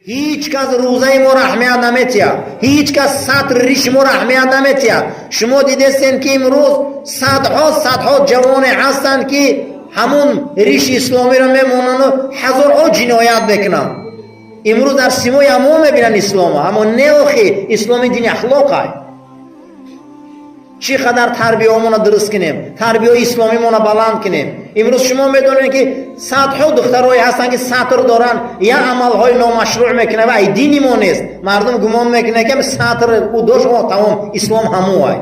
Ҳеҷ кас рӯзаи моро аҳамият наметиҳад, ҳеҷ кас сатр риши моро аҳамият наметиҳад. Шумо дидестем, ки имрӯз садҳо садҳо ҷавоне ҳастанд, ки ҳамун риши исломиро мемонанду ҳазорҳо ҷиноят мекунанд. Имрӯз дар симои ҳамо мебинанд ислома, аммо не, охи, исломи дини ахлоқай. Чӣ қадар тарбияҳомонро дуруст кунем, тарбияҳои исломимонро баланд кунем. Имрӯз шумо медонед, ки садҳо духтарое ҳастанд, ки сатр доранд, як амалҳои номашрӯъ мекунанд ва ай дини мо нест. Мардум гумон мекунад, ки сатр ӯ дошт, о, тамом, ислом ҳамуай.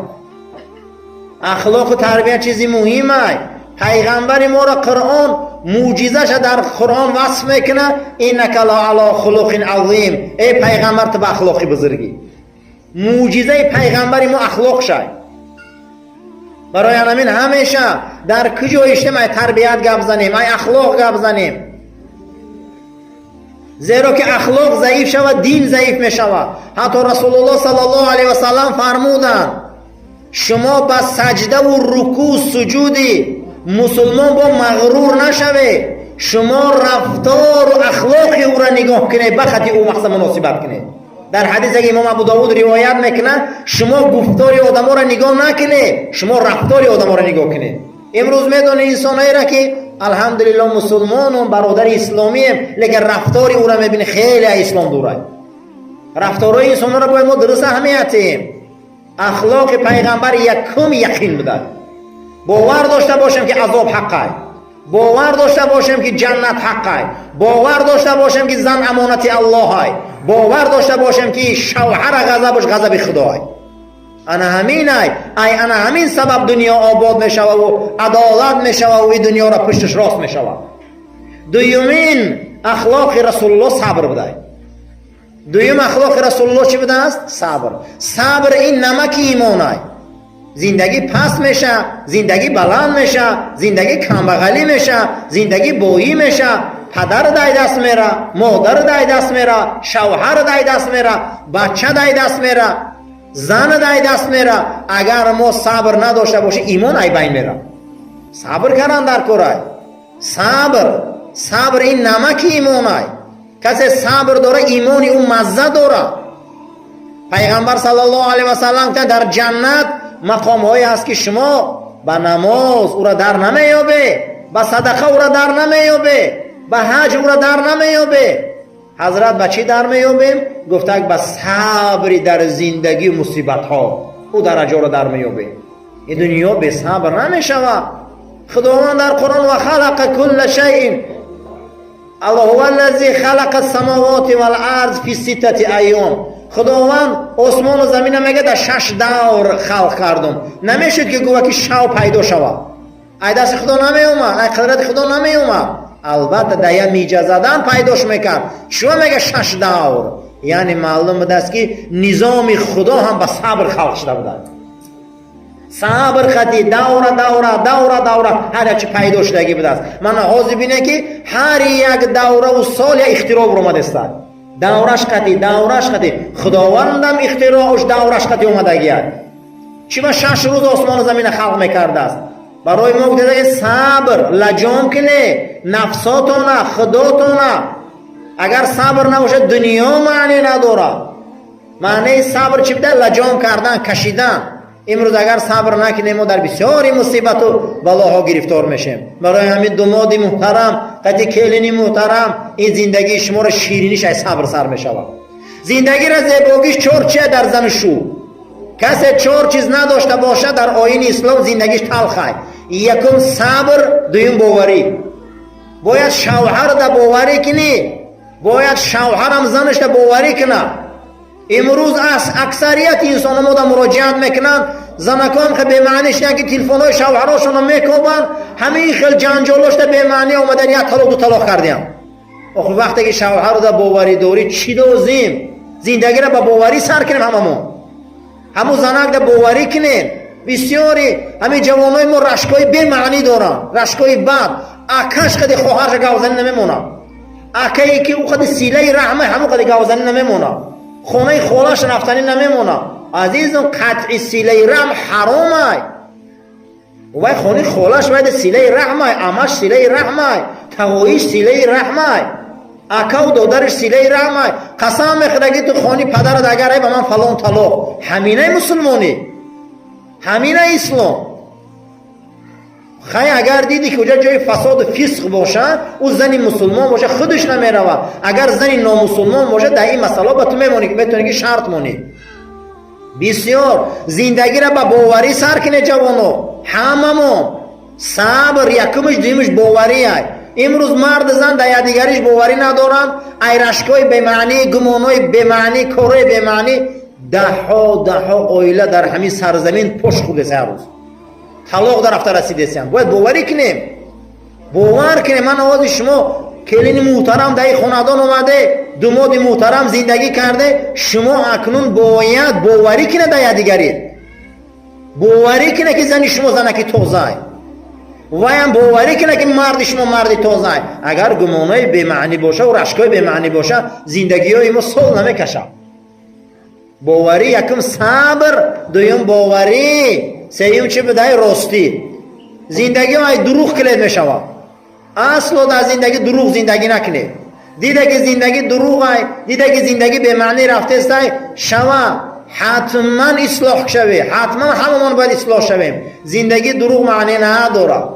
Ахлоқу тарбия чизи муҳимай. Пайғамбари моро Қуръон мӯъҷизаша дар Қуръон васф мекунад: إنك لعلى خلق عظيم. Эй пайғамбар, ту ба ахлоқи бузургӣ. Мӯъҷизаи пайғамбари мо ахлоқшай. Барои ҳамин ҳамеша дар куҷо иштем, ай тарбият гап занем, ай ахлоқ гап занем, зеро ки ахлоқ заиф шавад, дин заиф мешавад. Ҳатто Расулуллоҳ саллаллоҳу алайҳи васаллам фармуданд: шумо ба саҷдаву рукӯъ, суҷуди мусулмон бо мағрур нашавед, шумо рафтору ахлоқи ӯро нигоҳ кунед, ба хати ӯ мақсад муносибат кунед. Дар ҳадисе, ки имом Абу Довуд ривоят мекунад, шумо гуфтори одаморо нигоҳ накунед, шумо рафтори одаморо нигоҳ кунед. Имрӯз медонед инсонҳоеро, ки алҳамдулилло мусулмону бародари исломием, лекин рафтори ӯро мебинӣ, хеле аз ислом дурай. Рафторҳои инсонҳоро бояд мо дуруст аҳамият диҳем. Ахлоқи пайғамбар якум яқин будад. Бовар дошта бошем, ки азоб ҳаққай, бовар дошта бошем, ки ҷаннат ҳаққай, бовар дошта бошем, ки зан амонати Аллоҳай, бовар дошта бошем, ки шавҳара ғазабаш ғазаби Худой. Ана ҳаминай, ай ана ҳамин сабаб дунё обод мешававу адолат мешававу и дунёро пушташ рост мешавад. Дуюмин ахлоқи Расулуллоҳ сабр будай. Дуюм ахлоқи Расулуллоҳ чӣ будааст? Сабр. Сабр ин намаки имонай. Зиндагӣ паст меша, зиндагӣ баланд меша, зиндагӣ камбағалӣ меша, зиндагӣ боӣ меша, падар дай даст мера, модар дай даст мера, шавҳар дай даст мера, бача дай даст мера, зан дай даст мера. Агар мо сабр надошта бошем, имон ай байн мера. Сабр кардан дар корай. Сабр, сабр ин намаки имонай. Касе сабр дора, имони ӯ мазза дора. Пайғамбар саллаллоҳу алайҳи васаллам гуфтанд: дар ҷаннат мақомҳое ҳаст, ки шумо ба намоз ӯра дар намеёбе, ба садақа ӯра дар намеёбе, ба ҳаҷ ӯра дар намеёбе. Ҳазрат, ба чӣ дар меёбем? Гуфтак: ба сабри дар зиндагию мусибатҳо ӯ дараҷоро дар меёбем. Ин дунё бесабр намешавад. Худованд дар Қуръон: وخلق كل شيء، الله هو الذي خلق السماوات والأرض في ستة أيام. Худованд осмону замина мега дар шаш давр халқ кардум. Намешуд, ки гӯва ки шав пайдо шавад. Ай дасти Худо намеомад, ай қудрати Худо намеомад. Албатта, дар як миҷа задан пайдош мекард. Шумо мега шаш давр, яъне маълум будааст, ки низоми Худо ҳам ба сабр халқ шуда будад. Сабр хати давра давра давра давра ҳар як чи пайдо шудагӣ будааст. Мана ҳозир бинед, ки ҳар як давраву сол як ихтироъ баромадастад. Давраш қати, давраш қати Худовандам ихтироуш давраш қати омадагият. Чӣ ба 6 рӯз осмону замина халқ мекардааст? Барои мо гуфтада, ки сабр лаҷом кунед нафсотона, худотона. Агар сабр набошад, дунё маъне надорад. Маънеи сабр чӣ буда? Лаҷом кардан, кашидан. Имрӯз агар сабр накунем, мо дар бисёри мусибату балоҳо гирифтор мешем. Барои ҳамин, думоди муҳтарам қати келини муҳтарам, ин зиндагии шуморо шириниш ай сабр сар мешавад. Зиндагиро зебогиш чор чия дар зану шу. Касе чор чиз надошта бошад, дар оини ислом зиндагиш талхай. Якум сабр, дуюм боварӣ. Бояд шавҳарда боварӣ кунӣ, бояд шавҳарам занашда боварӣ кунад. Имрӯз аксарияти инсонҳо мода муроҷиат мекунанд, занакон хе бемаънӣ шидан, ки телефонҳои шавҳарошонро мекобанд. Ҳамин хел ҷанҷолошда бемаънӣ омадан, як талоқ, ду талоқ кардиям. Охир, вақте ки шавҳарда боварӣ дорӣ, чӣ лозим? Зиндагиро ба боварӣ сар кунем ҳамамон. Ҳамун занакда боварӣ кунем. Бисёри ҳамин ҷавонои мо рашкҳои бемаънӣ доранд, рашкҳои бад. Акаш қади хоҳарша гавзанӣ намемонад, акае ки ӯ қади силаи раҳма, ҳамун қади гавзанӣ намемонад, хонаи холаш рафтанӣ намемонад. Азизон, қатъи силаи раҳм ҳаромай. Вай хонаи холаш вайда силаи раҳмай, амаш силаи раҳмай, тағоиш силаи раҳмай. Акаву додараш силаи раҳмай. Қасам мехӯрад, ки ту хони падарат агар ай, ба ман фалон талоқ. Ҳаминай мусулмонӣ, ҳаминай ислом. Хай, агар диди, ки уҷа ҷои фасоду фисқ боша, ӯ зани мусулмон боша, худаш намеравад. Агар зани номусулмон боша, дар ин масъала ба ту мемонӣ, метавонӣ, ки шарт монӣ. Бисёр зиндагиро ба боварӣ сар кине, ҷавоно, ҳамамон. Сабр якумаш, дуюмаш боварӣ. Имрӯз марду зан дар якдигариш боварӣ надоранд. Ай рашкҳои бемаънӣ, гумонҳои бемаънӣ, корҳои бемаънӣ даҳҳо даҳҳо оила дар ҳамин сарзамин пош хӯрдест, ҳар рӯз талоқ дар рафта расидесиянд. Бояд боварӣ кунем, бовар кунем. Ман овози шумо, келини муҳтарам, дар ин хонадон омаде, думоди муҳтарам зиндагӣ карде. Шумо акнун бояд боварӣ кунед дар якдигарӣ, боварӣ кунед, ки зани шумо занаки тозай, ваям боварӣ кунад, ки марди шумо марди тозай. Агар гумонҳои бемаънӣ боша ва рашкҳои бемаънӣ боша, зиндагиҳои мо сол намекашад. Боварӣ якум, сабр дуюм, боварӣ сеюм. Чӣ будай? Ростӣ. Зиндагиҳо ай дурӯғ килед мешавад. Асло дар зиндагӣ дурӯғ зиндагӣ накунед. Дида, ки зиндагӣ дурӯғай, дида, ки зиндагӣ бемаънӣ рафтестай, шава, ҳатман ислоҳ шавӣ. Ҳатман ҳамамон бояд ислоҳ шавем. Зиндагӣ дурӯғ маъне надорад.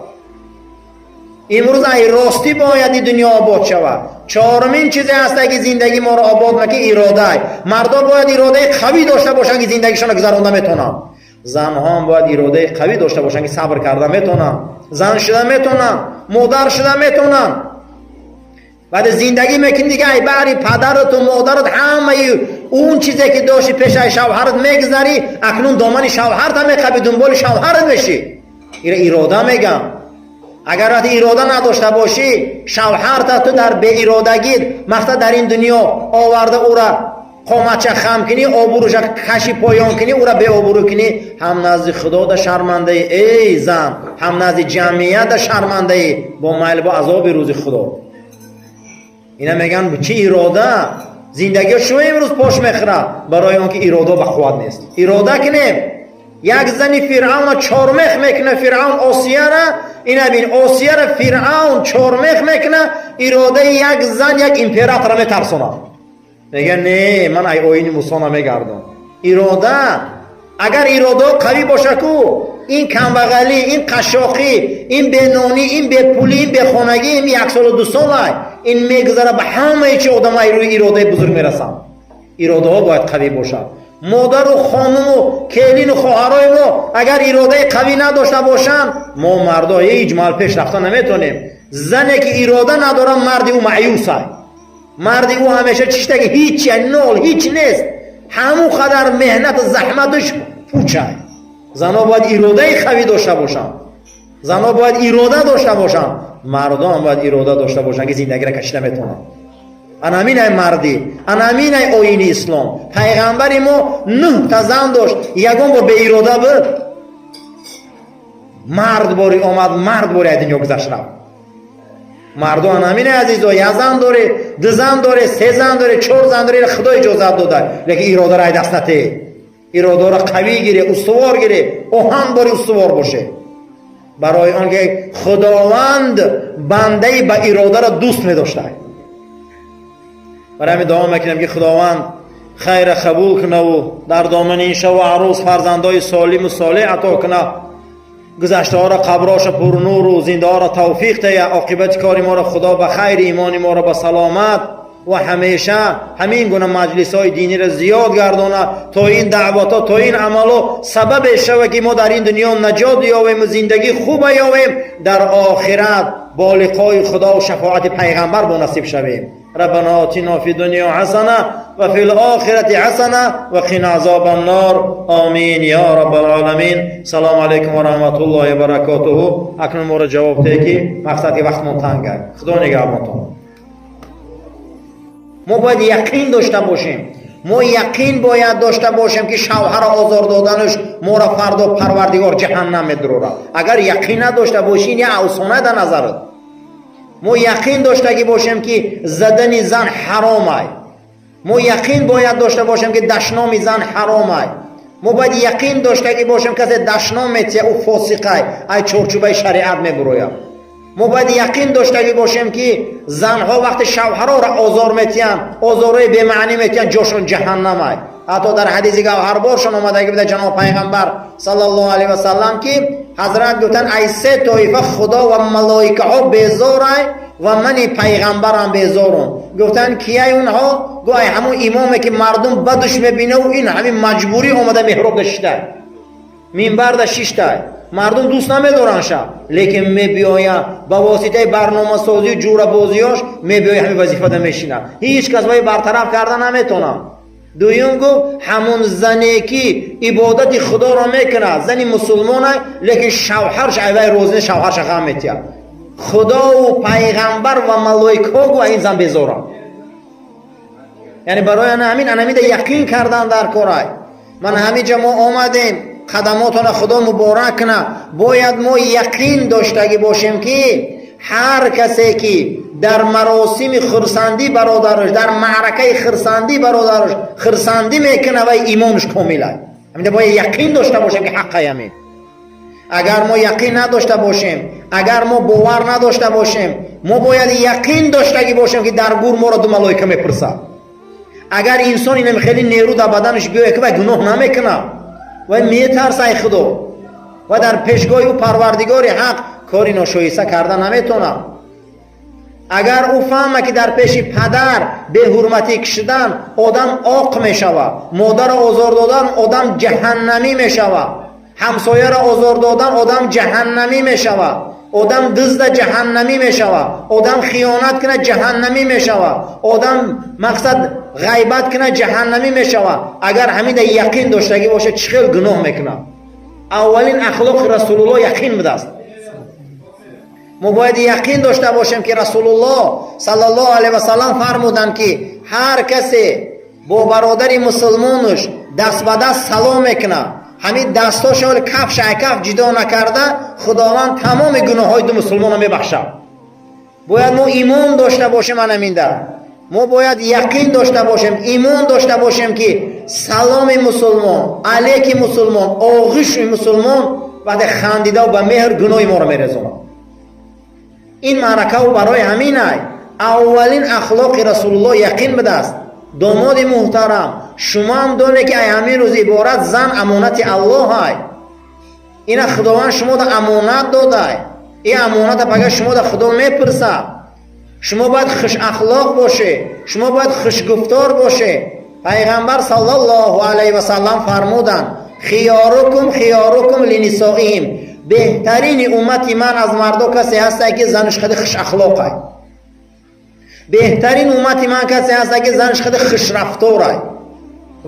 Имрӯз ай ростӣ бояд и дунё обод шавад. Чорумин чизе ҳаста, ки зиндагӣ моро обод мекунад, иродай. Мардо бояд иродаи қавӣ дошта бошанд, ки зиндагишонро гузаронда метавонанд. Занҳоам бояд иродаи қавӣ дошта бошанд, ки сабр карда метавонанд, зан шуда метавонанд, модар шуда метавонанд. Баъд зиндагӣ мекунӣ, дига ай баҳри падарату модарат, ҳамаи он чизе, ки дошти, пешаи шавҳарат мегузарӣ. Акнун домани шавҳарта меқабӣ, дунболи шавҳарат мешӣ. Ира ирода мегам. Агар вақте ирода надошта бошӣ, шавҳарта ту дар беиродагӣ, мақсад, дар ин дунё оварда, ӯра қоматча хам кунӣ, обрӯша каши поён кунӣ, ӯра беобрӯ кунӣ, ҳам назди худода шармандаӣ, эй зан, ҳам назди ҷамъията шармандаӣ, бо майл бо азоби рӯзи худо. Ина мегӯянд чӣ? Ирода. Зиндагиҳо шумо имрӯз пош мехӯрад, барои он ки ирода ба қувват нест. Ирода кунем. Як зани Фиръавна чормех мекуна Фиръавн, Осияра. Ина бин, Осияра Фиръавн чормех мекуна. Иродаи як зан як императора метарсонад. Мега: «Не, ман ай оини Мусо намегардам». Ирода. Агар иродо қавӣ боша ку, ин камбағалӣ, ин қашшоқӣ, ин бенонӣ, ин бепулӣ, ин бехонагӣ, ин як солу ду солай, ин мегузара. Ба ҳамаи чи одамай рӯи иродаи бузург мерасанд. Иродаҳо бояд қавӣ бошад. Модару хонуму келину хоҳарои мо агар иродаи қавӣ надошта бошанд, мо мардо ҳеҷ маҳал пеш рафта наметонем. Зане, ки ирода надорад, марди ӯ маъюсай. Марди ӯ ҳамеша чиштаги ҳичи, нол, ҳеч нест. Ҳамун қадар меҳнату заҳматуш пучай. Занҳо бояд иродаи қавӣ дошта бошанд. Занҳо бояд ирода дошта бошанд. Мардон бояд ирода дошта бошанд, ки зиндагиро кашида метавонанд. Анаминай мардӣ, анаминай оини ислом. Пайғамбари мо нӯҳта зан дошт, ягон бор беирода буд? Мард бори омад, мард бори ай дунё гузашт, рафт. Мардо, анаминай, азизо. Як зан дорӣ, ду зан дорӣ, се зан дорӣ, чор зан дорӣ, худо иҷозат дода, лекин иродаро ай даст натеҳ. Иродаро қавӣ гирӣ, устувор гирӣ, оҳан бори устувор боше, барои он ки худованд бандаи ба иродаро дӯст медошта. Барои ҳамин дуо мекунем, ки худованд хайра қабул кунаву дар домани ин шаву арӯз фарзандои солиму солеҳ ато куна, гузаштаҳоро қаброша пурнуру зиндаҳоро тавфиқ тая, оқибати кори моро худо ба хайри, имони моро ба саломат ва ҳамеша ҳамин гуна маҷлисҳои диниро зиёд гардонад, то ин даъватҳо, то ин амало сабабе шава, ки мо дар ин дунё наҷот ёвем, зиндагӣ хуба ёвем, дар охират бо лиқои худо шафоати пайғамбар бо насиб шавем. ربنا آتنا في الدنيا حسنة وفي الآخرة حسنة وقنا عذاب النار، آمين يا رب العالمين. سلام علیکم و رحمت الله و برکاته. اکنون ما را جواب ده که مقصد که وقت تنگ. خدا نگهبانتون. ما باید یقین داشته باشیم. ما یقین باید داشته باشیم که شوهر آزار دادنش ما را فردا پروردگار جهنم میدرورد. اگر یقین نداشته باشین، یه افسانه در نظرت. Мо яқин доштагӣ бошем, ки задани зан ҳаромай. Мо яқин бояд дошта бошем, ки дашноми зан ҳаромай. Мо бояд яқин доштагӣ бошем, касе дашном метия, ӯ фосиқай, ай чорчӯбаи шариат мебурояд. Мо бояд яқин доштагӣ бошем, ки занҳо вақте шавҳарҳоро озор метиҳанд, озорҳои бемаънӣ метиҳанд, ҷошон ҷаҳаннамай. Ҳатто дар ҳадиси гавҳарборшон омадагӣ буда, ҷаноб пайғамбар саллаллоҳу алайҳи васаллам, ки ҳазрат гуфтанд: ай се тоифа Худо ва малоикаҳо безорай ва мани пайғамбарам безорум. Гуфтанд: кияй онҳо? Гу: ай ҳамун имоме, ки мардум бадуш мебинаву ин ҳамин маҷбурӣ омада меҳробда шиштай, минбарда шиштай, мардум дӯст намедоранд ша, лекин мебиёяд, ба воситаи барномасозию ҷӯрабозиёш мебиёяд, ҳамин вазифада мешинад, ҳеҷ кас вай бартараф карда наметонад. Дуюм гуфт: ҳамун зане, ки ибодати Худоро мекунад, зани мусулмона, лекин шавҳарш айвай розӣ, шавҳарша ғам метиҳад. Худову пайғамбар ва малоикаҳо, гу, ин зан безоранд. Яъне барои ана ҳамин анамида яқин кардан дар корай. Ман ҳамин ҷа мо омадем, қадамотона Худо муборак кунад. Бояд мо яқин доштагӣ бошем, ки ҳар касе, ки дар маросими хурсандӣ бародараш, дар маъракаи хурсандӣ бародараш хурсандӣ мекунад, вай имонаш комилай. Ҳамида бояд яқин дошта бошем, ки ҳаққай ҳамин. Агар мо яқин надошта бошем, агар мо бовар надошта бошем, мо бояд яқин доштагӣ бошем, ки дар гур моро ду малоика мепурсад. Агар инсон инам хеле нерӯ дар баданаш биёяд, ки вай гуноҳ намекунад, вай метарса ай Худо ва дар пешгоҳи ӯ Парвардигори ҳақ кори ношоиста карда наметонад. Агар ӯ фаҳма, ки дар пеши падар беҳурматӣ кашидан одам оқ мешавад, модарро озор додан одам ҷаҳаннамӣ мешавад, ҳамсояро озор додан одам ҷаҳаннамӣ мешавад, одам дизда ҷаҳаннамӣ мешавад, одам хиёнат кунад ҷаҳаннамӣ мешавад, одам мақсад ғайбат кунад ҷаҳаннамӣ мешавад, агар ҳамида яқин доштагӣ бошад, чӣ хел гуноҳ мекунад? Аввалин ахлоқи Расулуллоҳ яқин будааст. Мо бояд яқин дошта бошем, ки Расулуллоҳ саллаллоҳу алайҳи васаллам фармуданд, ки ҳар касе бо бародари мусулмонуш даст ба даст салом мекунад, ҳамин дастошо кафш ай каф ҷидо накарда, Худованд тамоми гуноҳҳои ду мусулмонро мебахшад. Бояд мо имон дошта бошем. Анаминда мо бояд яқин дошта бошем, имон дошта бошем, ки саломи мусулмон, алеки мусулмон, оғиши мусулмон, вақте хандидау ба меҳр, гуноҳи моро мерезонад. Ин маъракаву барои ҳамин ай аввалин ахлоқи Расулуллоҳ яқин будааст. Домоди муҳтарам, шумоам донед, ки ай ҳамин рӯз иборат зан амонати Аллоҳ ай. Ина Худованд шумода амонат додай. Ин амоната пага шумода Худо мепурсад. Шумо бояд хушахлоқ бошед, шумо бояд хушгуфтор бошед. Пайғамбар саллаллоҳу алайҳи васаллам фармуданд: خياركم خياركم لنسائهم. Беҳтарини уммати ман аз мардо касе ҳаста, ки занаш хеле хушахлоқай. Беҳтарин уммати ман касе ҳаста, ки занаш хеле хушрафторай.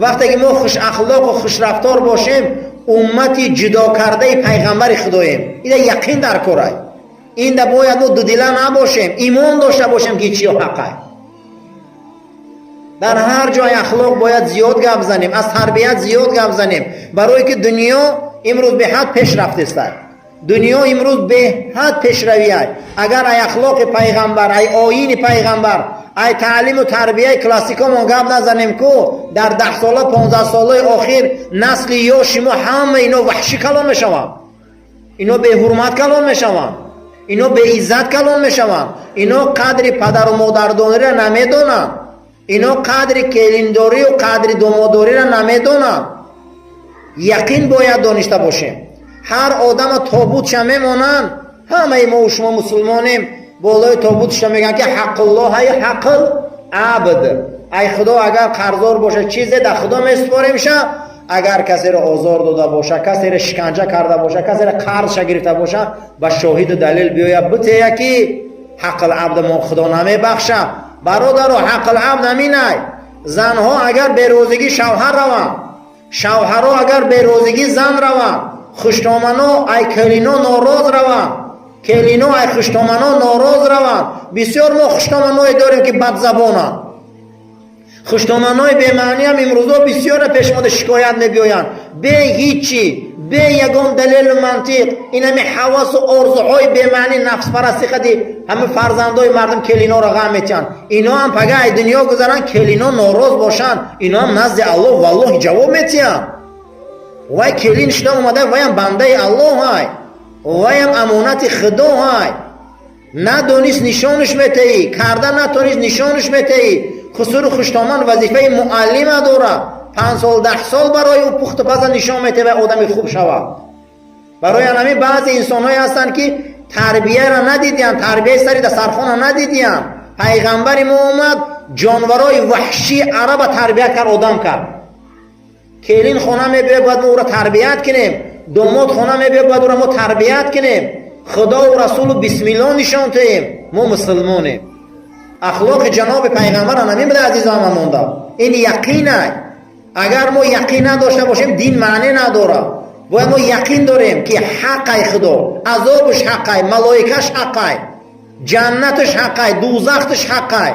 Вақте ки мо хушахлоқу хушрафтор бошем, уммати ҷудокардаи пайғамбари Худоем. Ида яқин дар корай. Инда бояд мо дудила набошем, имон дошта бошем, ки чиё ҳаққай. Дар ҳар ҷой ахлоқ бояд зиёд гап занем, аз тарбият зиёд гап занем, барое ки дунё имрӯз беҳад пеш рафтеста, дунё имрӯз беҳад пешравиай. Агар ай ахлоқи пайғамбар, ай оини пайғамбар, ай таълиму тарбияи классикомон гап назанем ку, дар 10 сола, 15 солаи охир насли ёши мо ҳама ино ваҳшӣ калон мешаванд, ино беҳурмат калон мешаванд, ино беиззат калон мешаванд, ино қадри падару модардониро намедонанд, ино қадри келиндорию қадри домодориро намедонанд. Яқин бояд доништа бошем. Ҳар одама тобутша мемонанд. Ҳамаи мо шумо мусулмонем. Болои тобутша мегӯянд, ки ҳаққуллоҳ ҳаққул абд. Ай Худо агар қарздор бошад, чизе дар Худо месупоремша. Агар касеро озор дода боша, касеро шиканҷа карда боша, касеро қарзша гирифта боша, ба шоҳиду далел биёяд, битея, ки ҳаққул абд мо Худо намебахша. Бародаро, ҳаққул абд ҳаминай: занҳо агар берозигӣ шавҳар раванд, шавҳаро агар берозигӣ зан раванд, хуштомано ай келино нороз раванд, келино ай хуштомано нороз раванд. Бисёр мо хуштоманое дорем, ки бадзабонанд. Хуштоманои бемаъниам имрӯзо бисёре пешмода шикоят мебиёянд, бе ҳичи, бе ягон далелу мантиқ, инами ҳавасу орзуҳои бемаънӣ, нафспарастӣ қади ҳама фарзандои мардум келиноро ғам метиҳанд. Ино ҳам пага ай дунё гузаранд, келино нороз бошанд, ино ҳам назди Аллоҳ валлоҳи ҷавоб метиҳанд. Вай келин шуда омада, вайам бандаи Аллоҳ ай, вайам амонати Худо ай. Надонист, нишонаш метаӣ, карда натонист, нишонаш метаӣ. Хусуру хуштоман вазифаи муаллима дорад. 5 сол, 10 сол барои ӯ пухту паза нишон метавад, ва одами хуб шавад. Барои ҳамин баъзе инсонҳое ҳастанд, ки тарбияро надидиянд, тарбияи сари дастархона надидиянд. Пайғамбари мо омад, ҷонварои ваҳшии араба тарбия кард, одам кард. Келин хона мебиёд, бояд мо ӯро тарбият кунем. Домод хона мебиёд, бояд ӯро мо тарбият кунем. Худову расулу бисмилло нишон диҳем. Мо мусулмонем. Ахлоқи ҷаноби пайғамбар ҳамин буда, азизоама монда. Ин яқинай. Агар мо яқин надошта бошем, дин маъне надорад. Бояд мо яқин дорем, ки ҳаққай Худо, азобаш ҳаққай, малоикаш ҳаққай, ҷаннаташ ҳаққай, дузахташ ҳаққай,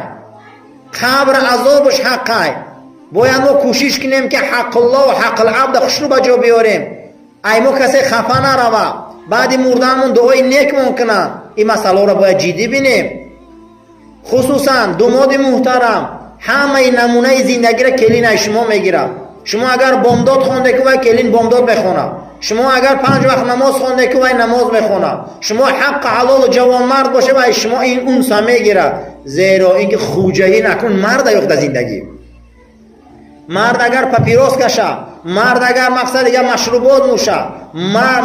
қабр азобаш ҳаққай. Бояд мо кӯшиш кунем, ки ҳаққуллоҳу ҳаққулабда хушрӯ ба ҷо биёрем. Ай мо касе хафа нарава, баъди мурданмон дуои некмон кунанд. Ин масъаларо бояд ҷиддӣ бинем. Хусусан думоди муҳтарам, ҳамаи намунаи зиндагиро келин ай шумо мегирад. Шумо агар бомдод хонде ку, вай келин бомдод мехонад. Шумо агар панҷ вақт намоз хонде ку, вай намоз мехонад. Шумо ҳаққи ҳалолу ҷавонмард боше, вай шумо ин унса мегирад, зеро ин ки хуҷаин акнун марда ёфта зиндагӣ. Мард агар папирос каша, мард агар, мақсад, дигар машрубот нӯша,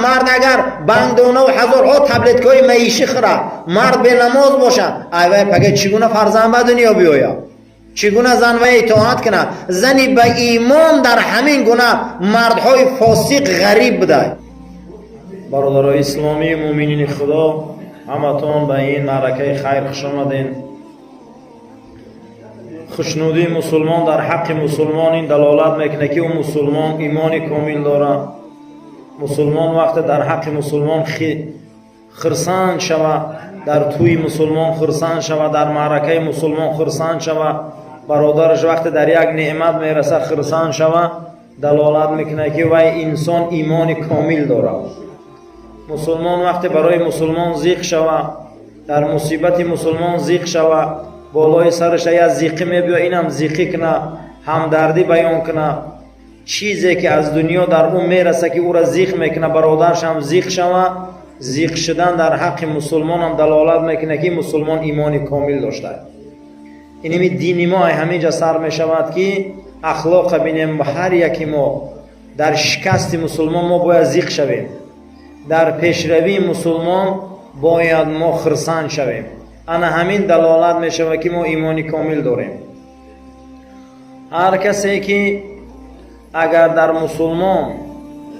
мард агар бангдонаву ҳазорҳо таблеткаҳои маишӣ хӯра, мард бенамоз бошад, ай вай пага чӣ гуна фарзанд ба дунё биёяд? Чӣ гуна зан вай итоат кунад? Зани ба имон дар ҳамин гуна мардҳои фосиқ ғариб будай. Бародарои исломӣ, муъминини Худо, ҳаматон ба ин маъракаи хайр хуш омадем. Хушнудии мусулмон дар ҳаққи мусулмон ин далолат мекунад, ки ӯ мусулмон имони комил дорад. Мусулмон вақте дар ҳаққи мусулмон хирсанд шава, дар тӯи мусулмон хирсанд шава, дар маъракаи мусулмон хирсанд шава, бародараш вақте дар як неъмат мераса хирсанд шава, далолат мекунад, ки вай инсон имони комил дорад. Мусулмон вақте барои мусулмон зиқ шава, дар мусибати мусулмон зиқ шава, болои сараш як зиқӣ мебиё, инам зиқӣ куна, ҳамдардӣ баён куна, чизе ки аз дунё дар ӯ мераса, ки ӯра зиқ мекуна, бародаршам зиқ шава, зиқ шудан дар ҳаққи мусулмонам далолат мекунад, ки мусулмон имони комил дошта. Иними дини мо ай ҳамин ҷа сар мешавад, ки ахлоқа бинем. Ҳар яки мо дар шикасти мусулмон мо бояд зиқ шавем, дар пешравии мусулмон бояд мо хирсанд шавем. Ана ҳамин далолат мешавад, ки мо имони комил дорем. Ҳар касе ки агар дар мусулмон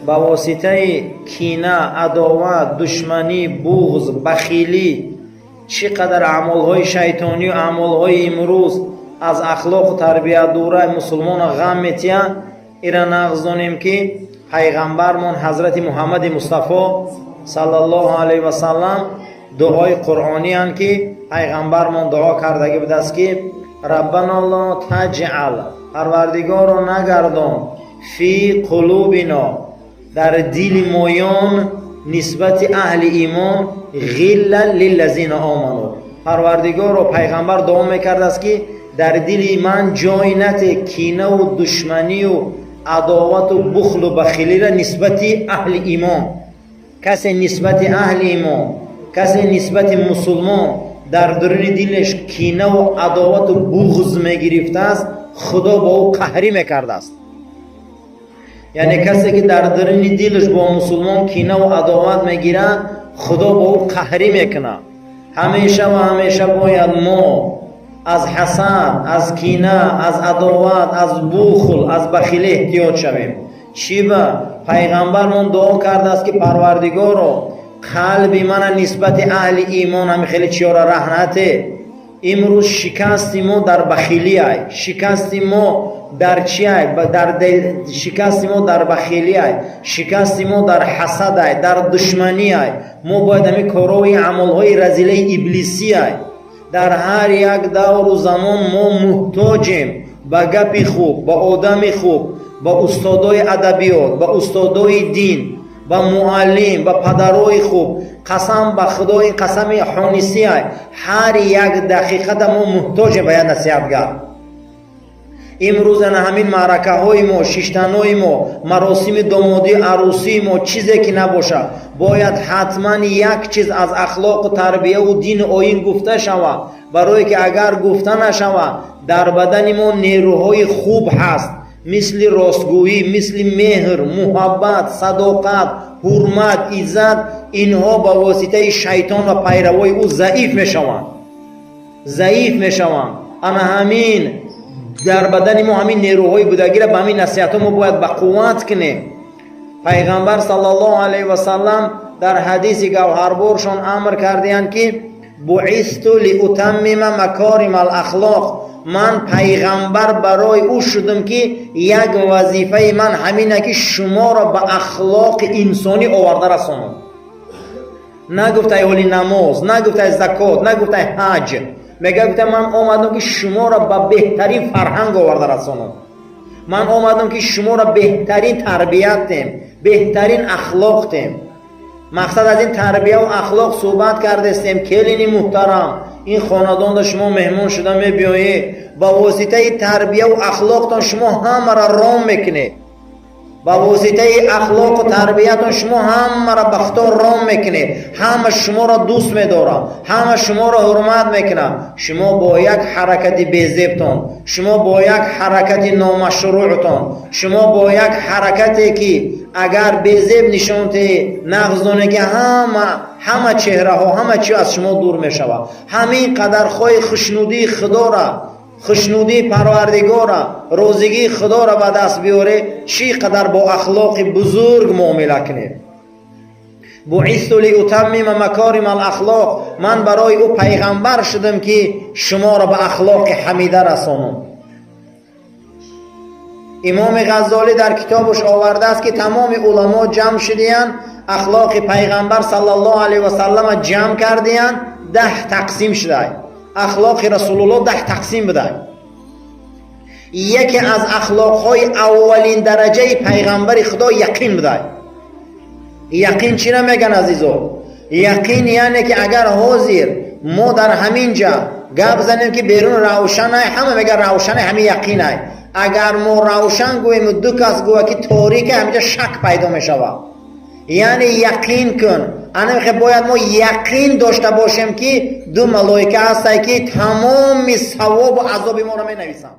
ба воситаи кина, адоват, душманӣ, буғз, бахилӣ, чӣ қадар аъмолҳои шайтонию аъмолҳои имрӯз аз ахлоқу тарбият дура мусулмона ғам метиҳад, ира нағз донем, ки пайғамбармон ҳазрати Муҳаммади Мустафо саллаллоҳу алайҳи васаллам дуои қуръонианд, ки пайғамбармон дуо кардагӣ будааст, ки ربنا لا تجعل، парвардигоро, нагардон، في قلوبنا، дар дили моён нисбати аҳли имон، غلا للذين آمنوا. Парвардигоро, пайғамбар дуо мекардааст, ки дар дили ман ҷой нате кинаву душманию адовату бухлу бахилира нисбати аҳли имон. Касе нисбати аҳли имон, касе нисбати мусулмон дар дуруни дилаш кинаву адовату буғз мегирифтааст, Худо бо ӯ қаҳрӣ мекардааст. Яъне касе ки дар дуруни дилаш бо мусулмон кинаву адоват мегирад, Худо бо ӯ қаҳрӣ мекунад. Ҳамеша ва ҳамеша бояд мо аз ҳасад, аз кина, аз адоват, аз бухл, аз бахилӣ эҳтиёт шавем. Чӣ ба пайғамбармон дуо кардааст, ки парвардигоро, қалби мана нисбати аҳли имон ҳами хеле чиёра раҳ нате. Имрӯз шикасти мо дар бахилиай, шикасти мо дар чиай? Дар шикасти мо дар бахилиай, шикасти мо дар ҳасадай, дар душманиай. Мо бояд ҳамин корои аъмолҳои разилаи иблисиай. Дар ҳар як давру замон мо муҳтоҷем ба гапи хуб, ба одами хуб, ба устодои адабиёт, ба устодои дин, ба муаллим, ба падарои хуб. Қасам ба Худо, ин қасами ҳонисиай, ҳар як дақиқата мо муҳтоҷем ба як насиҳатгар. Имрӯз ана ҳамин маъракаҳои мо, шиштанои мо, маросими домодӣ, арӯсии мо, чизе ки набошад, бояд ҳатман як чиз аз ахлоқу тарбияву дину оин гуфта шавад, барое ки агар гуфта нашавад, дар бадани мо нерӯҳои хуб ҳаст, мисли ростгӯӣ, мисли меҳр, муҳаббат, садоқат, ҳурмат, иззат. Инҳо ба воситаи шайтон ва пайравои ӯ заиф мешаванд, заиф мешаванд. Ана ҳамин дар бадани мо ҳамин нерӯҳои будагиро ба ҳамин насиҳатҳо мо бояд ба қувват кунем. Пайғамбар саллаллоҳу алайҳи васаллам дар ҳадиси гавҳарборшон амр кардиянд, ки بعثت لأتمم مكارم الأخلاق. Ман пайғамбар барои ӯ шудам, ки як вазифаи ман ҳамина, ки шуморо ба ахлоқи инсонӣ оварда расонам. Нагуфтай ҳоли намоз, нагуфтай закот, нагуфтай ҳаҷ. Мега, гуфта, ман омадам, ки шуморо ба беҳтарин фарҳанг оварда расонам. Ман омадам, ки шуморо беҳтарин тарбият тем, беҳтарин ахлоқ тем. Мақсад аз ин тарбияву ахлоқ суҳбат кардестем. Келини муҳтарам, ин хонадонда шумо меҳмон шуда мебиёед, ба воситаи тарбияву ахлоқтон шумо ҳамаро ром мекунед. Ба воситаи ахлоқу тарбиятон шумо ҳамаро ба худо ром мекунед. Ҳама шуморо дӯст медорад, ҳама шуморо ҳурмат мекунад. Шумо бо як ҳаракати безебтон, шумо бо як ҳаракати номашрӯътон, шумо бо як ҳаракате, ки агар безеб нишон диҳед, нағз доне, ки ҳама чеҳраҳо, ҳама чи аз шумо дур мешавад. Ҳамин қадар хоҳи хушнудии Худора, хушнудии Парвардигора, розигии Худоро ба даст биёре, чӣ қадар бо ахлоқи бузург муомила кунед. بعثت لأتمم مكارم الأخلاق. Ман барои ӯ пайғамбар шудам, ки шуморо ба ахлоқи ҳамида расонам. Имоми Ғаззолӣ дар китобаш овардааст, ки тамоми уламо ҷамъ шудиянд, ахлоқи пайғамбар саллаллоҳу алайҳи васаллама ҷамъ кардиянд, 10 тақсим шудай. Ахлоқи Расулуллоҳ 10 тақсим будай. Яке аз ахлоқҳои аввалин дараҷаи пайғамбари Худо яқин будай. Яқин чӣ меган, азизо? Яқин яъне ки агар ҳозир мо дар ҳамин ҷа гап занем, ки берун равшанай, ҳама меган равшанай, ҳамин яқинай. Агар мо равшан гӯему, ду кас гӯя, ки торика, ҳаминҷа шак пайдо мешавад. Яъне яқин кун. Анамихе бояд мо яқин дошта бошем, ки ду малоика ҳастай, ки тамоми савобу азоби моро менависанд.